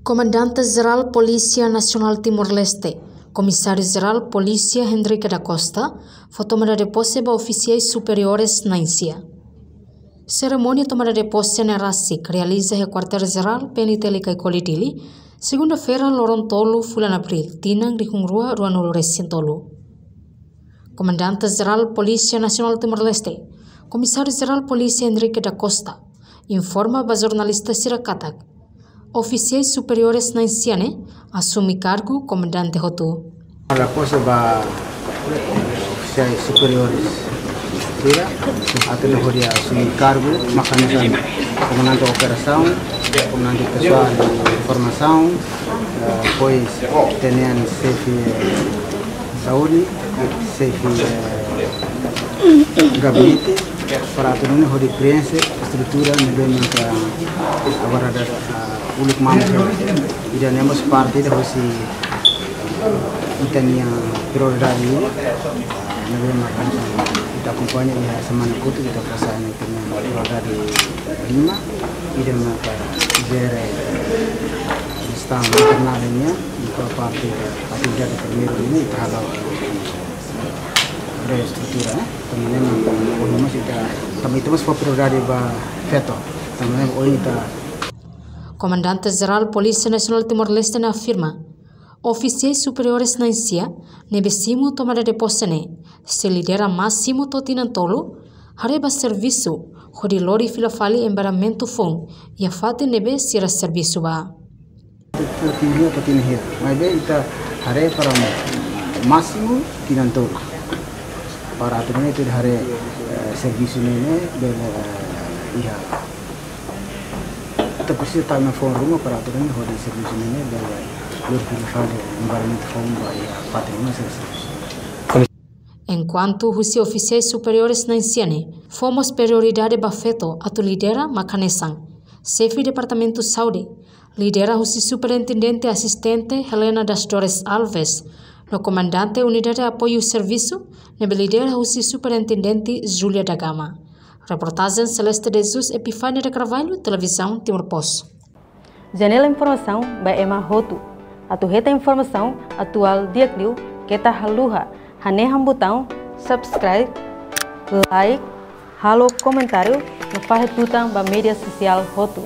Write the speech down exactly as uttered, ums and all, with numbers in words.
Komandante Jerál Polísia Nasionál Timor-Leste, Komisáriu Jerál Polísia Henrique da Costa, fó tomada de pose ba ofisiais superiores na'in-sia. Serimónia tomada de pose ne'e rasik realiza iha Kuartél Jerál P N T L Caicoli, Dili, segunda-feira, loron tolu fulan Abríl, tinan rihun rua ruanulu resin tolu. Komandante Jerál Polísia Nasionál Timor-Leste, Komisáriu Jerál Polísia Henrique da Costa, informa ba jornalista sira katak ofisiais superiores na'in-sia ne'e asume kargu komandante hotu. Tomada pose ba ofisiais superiores sira, atu nune'e hodi asume kargu, mak hanesan komandante operasaun, komandante pesoál de informasaun, eh, depois teniente xefe saúde, xefe, eh, gabinete, para atu nune'e hodi preenxe estrutura ne'ebé maka agora da, ah, uluk mamu. Ida-ne'e mós parte ida husi ita-nia prioridade, ah, ne'ebé maka ita akompaña iha semana kotuk ita fó sai ita-nia prioridade lima, ida maka jere jestaun internál nian, ita parte atividade primeiru ne'e ita halo infraestrutura, eh. Tanba ne'e mak ohin mós ita, tanba ita mós fó prioridade ba feto. Tanba ne'e ohin ita. Komandante Jerál Polísia Nasionál Timor-Leste ne'e afirma, ofisiais superiores na'in-sia ne'ebé simu tomada de pose ne'e sei lidera másimu to'o tinan tolu, haree ba servisu, hodi lori fila fali embaramentu foun iha fatin ne'ebé sira servisu ba. Tinan hira, tinan hira. Maibé ita haree para másimu tinan tolu. Para atu nune'e ita haree, eh, servisu ne'e, ne'e bele, eh, iha. Ita presiza tama foun ruma para atu nune'e hodi servisu ne'e, ne'e bele lori fila fali embaramentu foun ba iha fatin ne'ebé sira servisu. Enkuantu husi ofisiais superiores na'in-sia ne'e, fó mós prioridade ba feto atu lidera mak hanesan xefe Departamentu Saúde, lidera husi Superintendente Asistente Helena das Dores Alves, no Komandante Unidade Apoiu Servisu, ne'ebé lidera husi Superintendente Júlia da Gama. Reportajen Celeste de Jesus, Epifânia de Carvalho, Televizaun Timor Post. Janela informasaun ba ema hotu. Atu hetan informasaun atuál di'ak liu, keta haluha hanehan butaun subscribe, like, halo komentáriu, no fahe tutan ba média sosiál hotu.